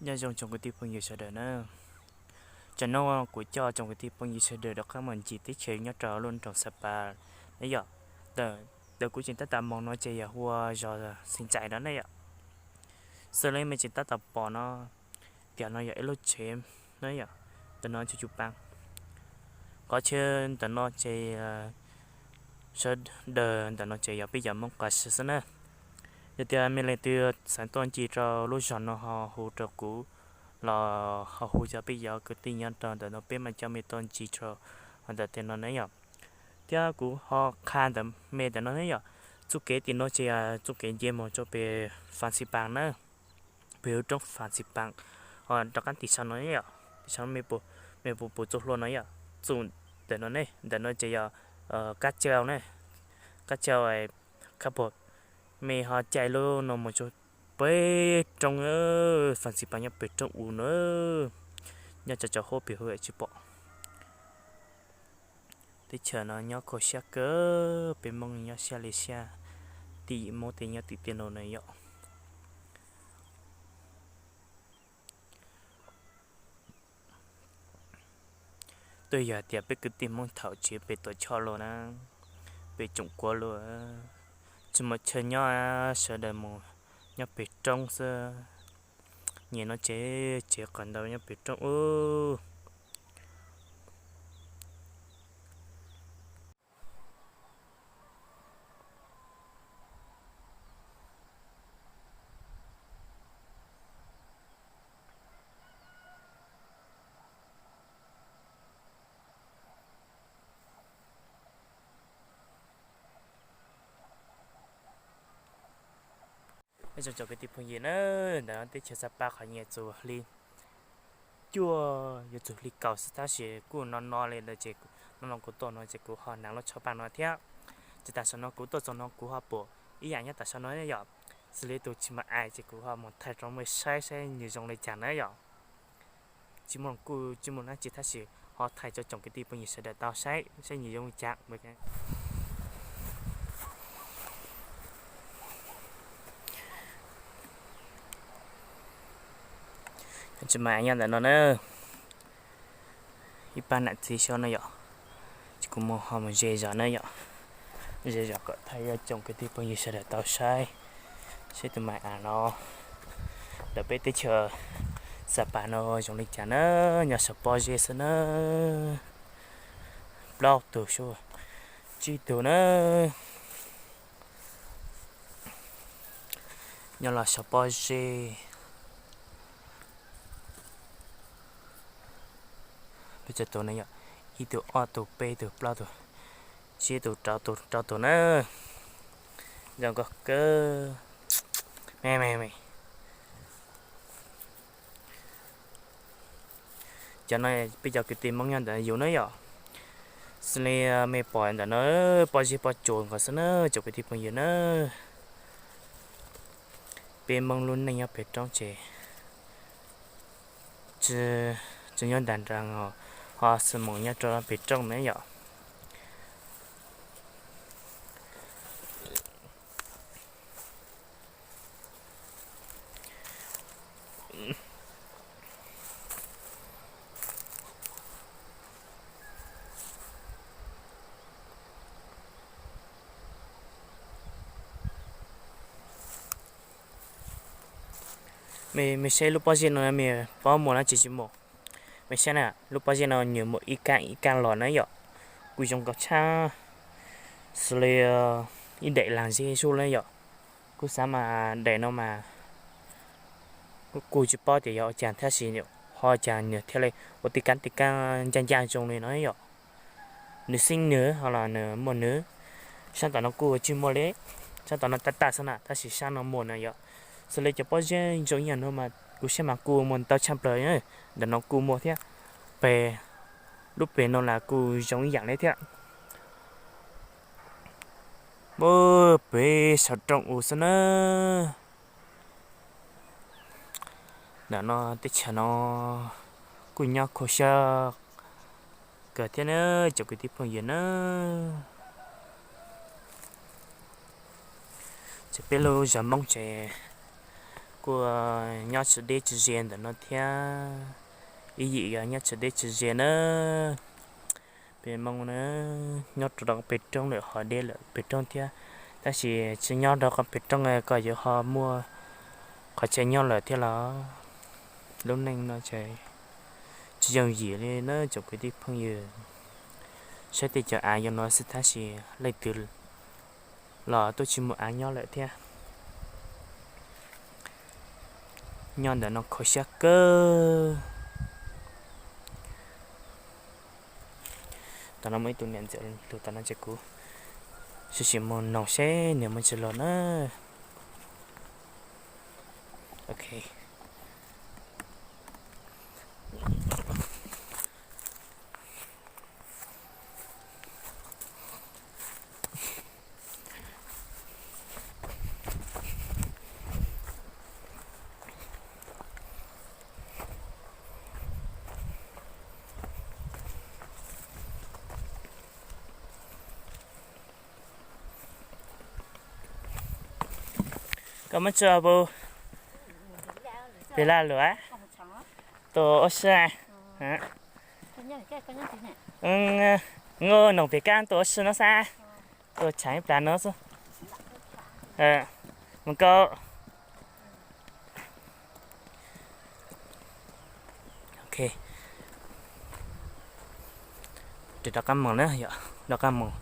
Nyob zoo tsoom kwv tij phooj ywg sawv daws na. Tsam no kuv coj tsoom kwv tij phooj ywg sawv daws rov qab mus ncig teb chaws nyob rau lub nroog Xa Pas na yom. Ntawm kuv tseem tab tom mus no ces yog hu ua zos Xeev Txais no ne yom. Xws li mej tseem tab tom pom no, tiam no yog ib lub tsev na yom. Ntawm no tsuj cub paab. Qhov chaw ntawm no ces sawv daws ntawm no ces yog peb cov Hmoob Qashias xwb na. Yog tias mej leej twg xav tuaj ncig rau lub zos no ho hu rau kuv los ho hu cov peb cov kwv tij nyob rau ntawm no peb mam coj mej tuaj ncig rau ntawm tej no ne yom. Thiab kuv ho qha ntawm mej ntawm no ne yom, txuj kev tim no ces txuj kev nce mus rau pem Fas Xis Pas na, pem lub roob Fas Xis Pas, ho rov qab tim sau no yom, tim sau mej puas pum txuj hlua no yom, txuj ntawm no ne, ntawm no ces yog kab cau ne, kab cau khab puas, mej ho caij lub no mus rau pem roob, Fas Xis Pas nyob pem roob u na, nyob tsam tsam huab pem huv tsis pom. Teb chaws no nyob kho siab kawg, peb Hmoob nyob siab li siab, tij Hmoob tej nyob tim tej no na yom. Twb yog tias peb kwv tij Hmoob thaum tseem pem tuam tshoj luaj na, pem tsoom kuav luaj, tsis muaj chaw nyob, sawv daws mus nyob pem roob xwb. Nyem no ces tsev qhov ntau nyob pem roob ub. Ib tsoom kwv tij phooj ywg na, ntawm no teb chaws Xa Pas qhov nyias txuas hli cuaj yuav txuas hli kaum xwb tab sis kuj no no li ntawd ces no no kuv tuaj no ces kuv ho hnav lub tsho paj no thiab. Ces tam sim no kuv tuaj txog no kuv ho pom ib yam nyob tam sim no yom, xws li tus tsis muaj aim ces kuv ho mus thaij rau mej saib saib nws zoo li cas na yom. Tsis muaj kuj tsis muaj dab tsi tab sis ho thaij rau tsoom kwv tij phooj ywg sawv daws tau saib saib nws zoo li cas. Tsis muaj aim nyob ntawm no na. Ib pab nam txiv xyov no yom, ces kuv mus ho mus ze zos na yom, ze zos kom thaij rau tsoom kwv tij phooj ywg sawv daws tau saib, saib tus maim av no ntawm peb teb chaws Xa Pas no zoo li cas na, nyob saum pob zeb xwb na, plaub tug xwb, tsib tug na, nyob los saum pob zeb. Peb txhua tus na yom, ib tug ob tug peb tug plaub tug tsib tug rau tug rau tug na, zoo nkauj kawg. Me me me, cov no peb cov kwv tij Hmoob nyob ntawm yus na yom, xws li mej pom ntawm no pob zeb pob tsuas nkaus xwb na tsoom kwv tij phooj ywg na. Peb Hmoob lub neej nyob pem roob ces tsis nyob ntas nra os, ho xwb mus nyob rau pem roob na yom. Mej saib lub pob zeb no mej paub muaj dab tsi tsis muaj? Mej saib na, lub pob zeb no nws muaj ib kaab ib kaab los na yom, kuj zoo nkauj tshaj, xws li ib daim lag zeb zuj lawm yom. Kuj xav mas daim no mas kuj tsis paub tias yog ua cas tab sis ho cas nws thiaj li ua tej kaab tej kaab ncaj ncaj zoo li no yom. Nws xeeb nws ho los nws muaj nws. Sab tom no kuj tsis muaj li, sab tom no tag tag xwb na tab sis sab no muaj na yom. Xws li cov pob zeb zoo ib yam no mas kuv saib mas kuj muaj ntau tshaj plaws, ntawm no kuj muaj thiab. Pem lub pem no las kuj zoo ib yam li thiab. Muaj pem saum roob u xwb na. Ntawm no teb chaws no kuj nyob kho siab kawg thiab na tsoom kwv tij phooj ywg na. Ces peb lub zos Hmoob ces Kuj nyob tsis deb tsis ze ntawm no thiab, ib yim yog nyob tsis deb tsis ze na. Peb Hmoob na, nyob rau pem roob lawm ho deb lawm pem roob thiab, tab sis tsis nyob rau qhov pem roob kom yuav ho muaj qhov chaw nyob lawm thiab los. Lub neej no ces tsis yooj yim li na tsoom kwv tij phooj ywg. Saib tej cov av yuav no xwb tab sis leej twg los twb tsis muaj av nyob lawm thiab. Nyob ntawm no kho siab kawg. Tam no muaj ib tug niam ntxawm lug tom no ces kuv sim sim mus noog seb nws muaj tsis los na. Ok. Koj muab tso pub pem laj luam tuaj ua si. Nws noog pem kab tuaj ua si no xwb, tuaj tshav ib plag no xwb. Mus koj. Ok, rov qab mus na yom, rov qab mus.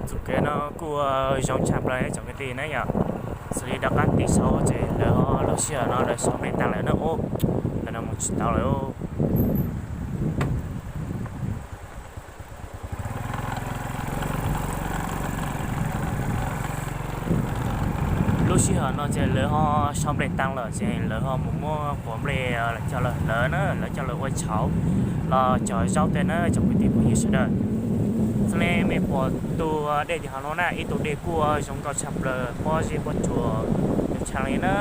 Txoj kev no kuj zoo tshaj plaws tsoom kwv tij na yom. Xws li rov qab tim saud ces lawv ho lub sij hawm no lawv sau nplej tag lawm na ub, ntawm no mus tsis tau lawm. Lub sij hawm no ces lawv ho sau nplej tag lawm ces lawv ho mus muab quav nplej coj lawv hlawv na, lawv coj lawv ua tshauv los cog zaub tej na tsoom kwv tij phooj ywg sawv daws. Xws li mej pom tus dej tim hauv no na, ib tug dej kuj zoo nkauj tshaj plaws, pob zeb pob tsuas zoo tshaj li na.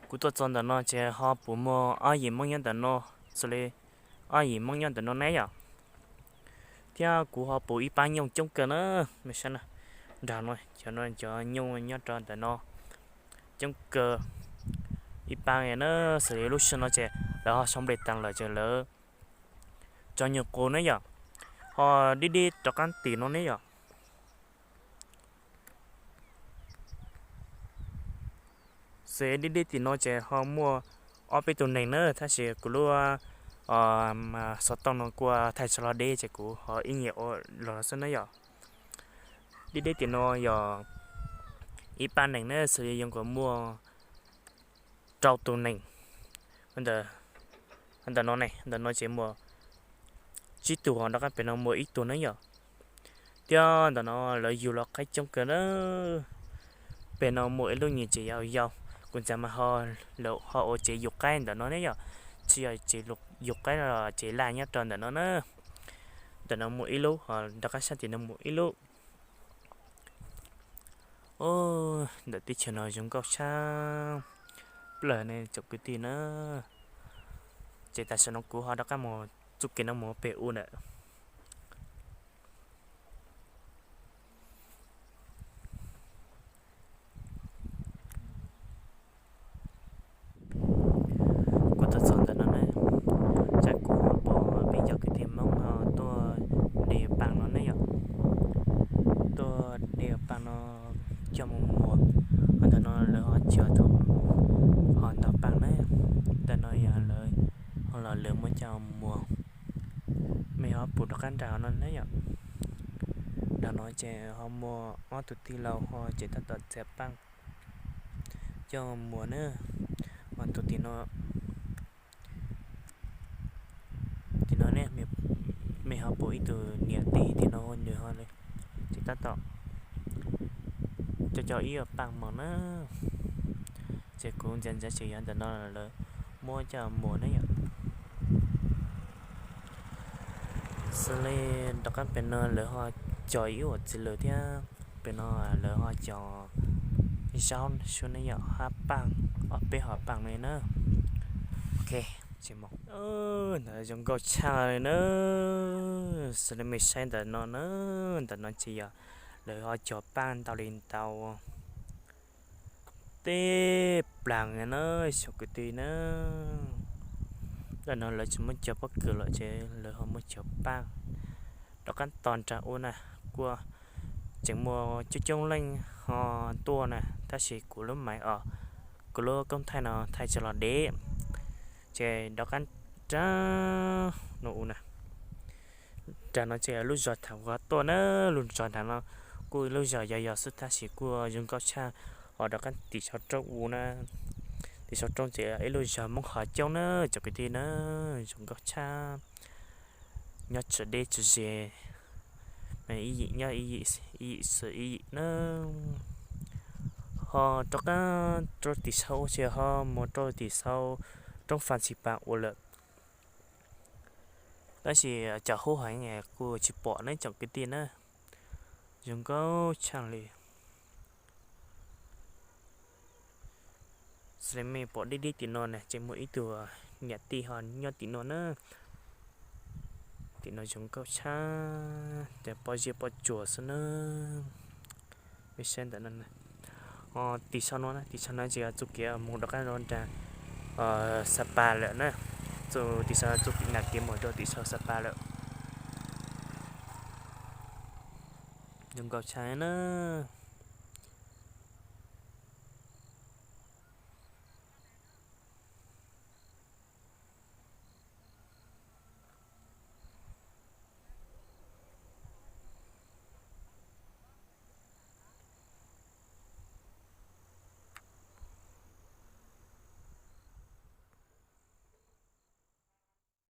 Kuv tuaj txog ntawm no ces ho puas muaj ob yim Hmoob nyob ntawm no, xws li ob yim Hmoob nyob ntawm no ne yom. Thiab kuv ho pom ib pab nyooj coob kawg na, mej saib na, nrog no cov no cov nyooj nyob rau ntawm no coob kawg. Ib pab na, xws li lub sij hawm no ces lawv ho sau nplej tag lawm ces lawv tso nyuag qus ne yom, ho dib dib rov qab tim no ne yom. Xws li dib dib tim no ces ho muaj ob peb tug neeg na, tab sis kuv lub xov tooj no kuj thaij tsis los deb ces kuv ho ib nyuag ua los no xwb na yom. Dib dib tim no yog ib pab neeg na, xws li zoo nkaus muaj rau tus neeg. Ntawm no ne, ntawm no ces muaj tsib tug, ho nram qab pem no muaj ib tug ne yom. Thiab ntawm no lawv yug los qaib coob kawg na. Pem no muaj ib lub nyuag tsev yau yau, kuv ntxav mas ho, lawv ho ua tsev yug qaib ntawm no ne yom. Tsis yog tsev yug qaib los tsev laj nyob rau ntawm no na. Ntawm no muaj ib lub, ho nram qab sab tim no muaj ib lub. Ntawm teb chaws no zoo nkauj tshaj plaws ne tsoom kwv tij na. Ces tam sim no kuv ho rov qab mus txoj kev no mus pem u ntawm. Kuv tuaj txog ntawm no na, tsam kuv pom peb cov kwv tij Hmoob no tuaj de pas no ne yom. Tuaj de pas no coj mus muag. Ho ntawm no lawv ho cog tau ho ntau pas na. Ntawm no yog lawv ho los lawv muab coj muag. Mej ho pum rov qab nram no ne yom. Nram no ces ho muaj ob tug tij laug ho ces tab tom txiav pas coj muag na. Ho tus tim no, tim no ne, mej ho pum ib tug niam tij tim no nws ho ces tab tom coj coj ib pas mog na. Ces kuv ntxav ntxav tseem yog ntawm no lawv muab coj muag ne yom. Xws li rov qab pem no lawv ho cog ib uas txiv lws thiab, pem no lawv ho cog zaub sub ne yom, hab pas, ob peb hom pas li na. Ok, ntawd zoo nkauj tshaj li na. Xws li mej saib ntawm no na, ntawm no ces yog lawv ho cog pas ntau li ntau tej plaag na, tsoom kwv tij na. Ntawm no lawv tsis muab cog pob kws lawm ces lawv ho muab cog pas. Rov qab tos nram u na, kuj tseem muaj coob coob leej ho tuaj na, tab sis kuv lub maiv os, kuv lub koob thaij no thaij tsis los dev, ces rov qab nram no u na. Nram no ces lub zos thaum kuv tuaj na, lub zos nram no kuj lub zos yog yog xwb tab sis kuj zoo nkauj tshaj. Ho rov qab tim saum roob u na, tim saum roob ces ib lub zos Hmoob Hov coob na, tsoom kwv tij na, zoo nkauj tshaj. Nyob tsis deb tsis ze, ib yim nyob ib yim xwm ib yim na. Ho rov qab rau tim saum ces ho mus rau tim saum roob Fas Ntxhi Pas ua lawm. Tab sis cov hub heev kuj tsis pom ne tsoom kwv tij na. Zoo nkauj tshaj li. Xws li mej pom deb deb tim no na ces muaj ib tug niam tij ho nyob tim no na. Tim no zoo nkauj tshaj, ces pob zeb pob tsuas xwb na. Mej saib ntawm no, tim saum no, tim saum no ces yog txoj kev mus rov qab rau nram Xa Pas lawm na. Txoj tim saum, txoj kev mus rau tim saum Xa Pas lawm. Zoo nkauj tshaj na.